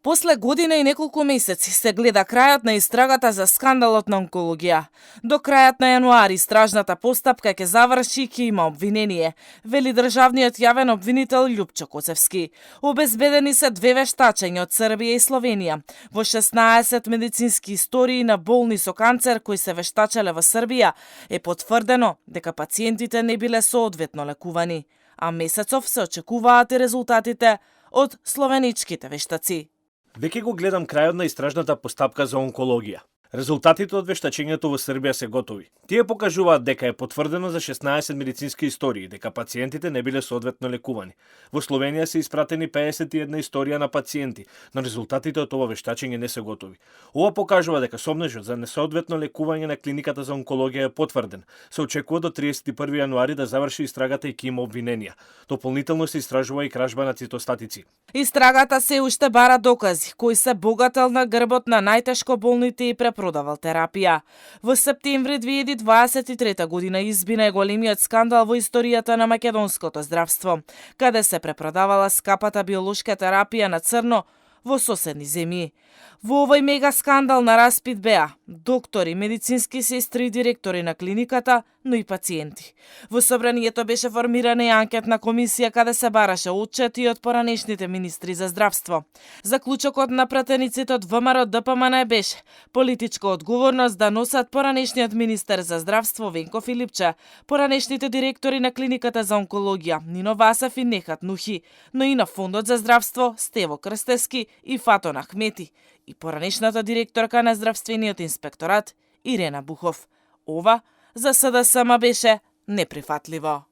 После година и неколку месеци се гледа крајот на истрагата за скандалот на онкологија. До крајот на јануари истражната постапка ќе заврши и ќе има обвинение, вели државниот јавен обвинител Љупчо Коцевски. Обезбедени се 2 вештачења од Србија и Словенија во 16 медицински истории на болни со канцер кои се вештачеле во Србија. Е потврдено дека пациентите не биле соодветно лекувани, а месецов се очекуваат и резултатите од словеничките вештаци. Веќе го гледам крајот на истражната постапка за онкологија. Резултатите од вештачењето во Србија се готови. Тие покажуваат дека е потврдено за 16 медицински истории дека пациентите не биле соодветно лекувани. Во Словенија се испратени 51 историја на пациенти, но резултатите од ова вештачење не се готови. Ова покажува дека сомнежот за несоодветно лекување на клиниката за онкологија е потврден. Се очекува до 31 јануари да заврши истрагата и ќе има обвиненија. Дополнително се истражува и кражба на цитостатици. Истрагата се уште бара докази кои се богател на грбот на најтешко болните и продавал терапија. Во септември 2023 година избина големиот скандал во историјата на македонското здравство, каде се препродавала скапата биолошка терапија на црно во соседни земји. Во овој мега скандал на распит беа доктори, медицински сестри и директори на клиниката, но и пациенти. Во собранието беше формирана и анкетна комисија каде се бараше отчети од поранешните министри за здравство. Заклучокот на пратениците од ВМРО ДПМН беше политичка одговорност да носат поранешниот министер за здравство Венко Филипче, поранешните директори на клиниката за онкологија Нино Васев и Нехат Нухи, но и на фондот за здравство Стево Крстевски и Фатон Ахмети и поранешната директорка на здравствениот инспекторат Ирена Бухов. Ова за СДСМ беше неприфатливо.